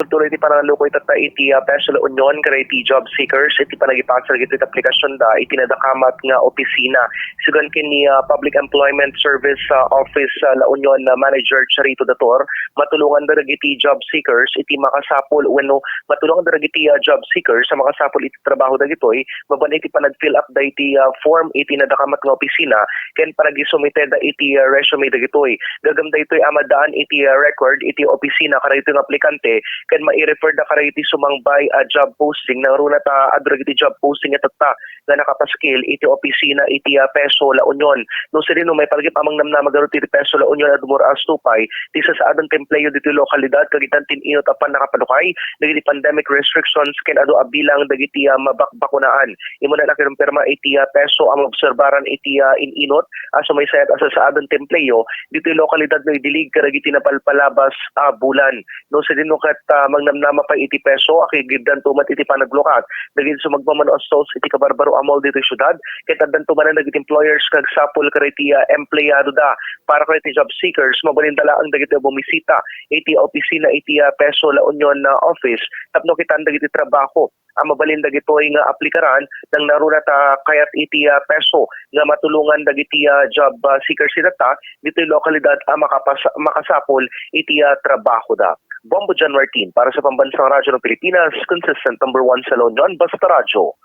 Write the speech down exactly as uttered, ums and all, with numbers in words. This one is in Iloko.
Tuloy ti panangalukoy tatta iti, ah, Peso La Union kadagiti job seekers iti panagipasar dagiti aplikasyon da iti nadakamat nga opisina. Sugan ken ni, ah, Public Employment Service, ah, Office, ah, La Union, ah, Manager Charito Dator, matulongan da dagiti job seekers iti makasapul wenno matulongan da dagiti, ah, job seekers a makasapul iti trabaho dagitoy mabalinda iti panag-fill up da iti, ah, form iti nadakamat nga opisina ken panagisumite da iti, ah, resume dagitoy. Gagamda itoy a maddaan iti, ah, record iti opisina kadagitoy nga aplikante ken mai-refer da kadagiti sumangbay a job posting. Nangruna ta adu dagiti job posting itatta nga nakapaskil iti opisina iti, ah, Peso La Union. No sadino maipanggep a mangnamnama garud iti Peso La Union a dumur-as to pay ti sasaaden ti empleyo ditoy lokalidad kagitan ti in-inut a pannakapanukay dagiti pandemic restrictions ken adu a bilang dagiti, ah, mabakbakunaan. Immuna a kinumpirma iti, ah, Peso a maobserbaran iti, ah, in-inut a sumaysayat a sasaaden ti empleyo ditoy lokalidad nga idilig kadagiti napalpalabas a bulan. No sadino ket, ah, mangnamnama pay iti Peso, akigiddanto met iti panaglukat dagiti sumagmamano a stalls iti kabarbaro a mall ditoy siudad, ket addanto manen dagiti employers nga agsapul kadagiti, ah, empleyadoda para kadagiti job seekers, mabalinda laeng dagiti bumisita iti opisina iti, ah, Peso La Union, ah, office tapno kitaan dagiti trabaho a mabalin dagitoy nga aplikaran. Nangruna ta kayat iti, ah, Peso nga matulongan dagiti, ah, job, ah, seekers itatta ditoy lokalidad a makapas-, makasapul iti, ah, trabahoda. Bombo John Martin para sa Pambansang Radyo ng Pilipinas, consistent number one sa La Union, Basta Radyo.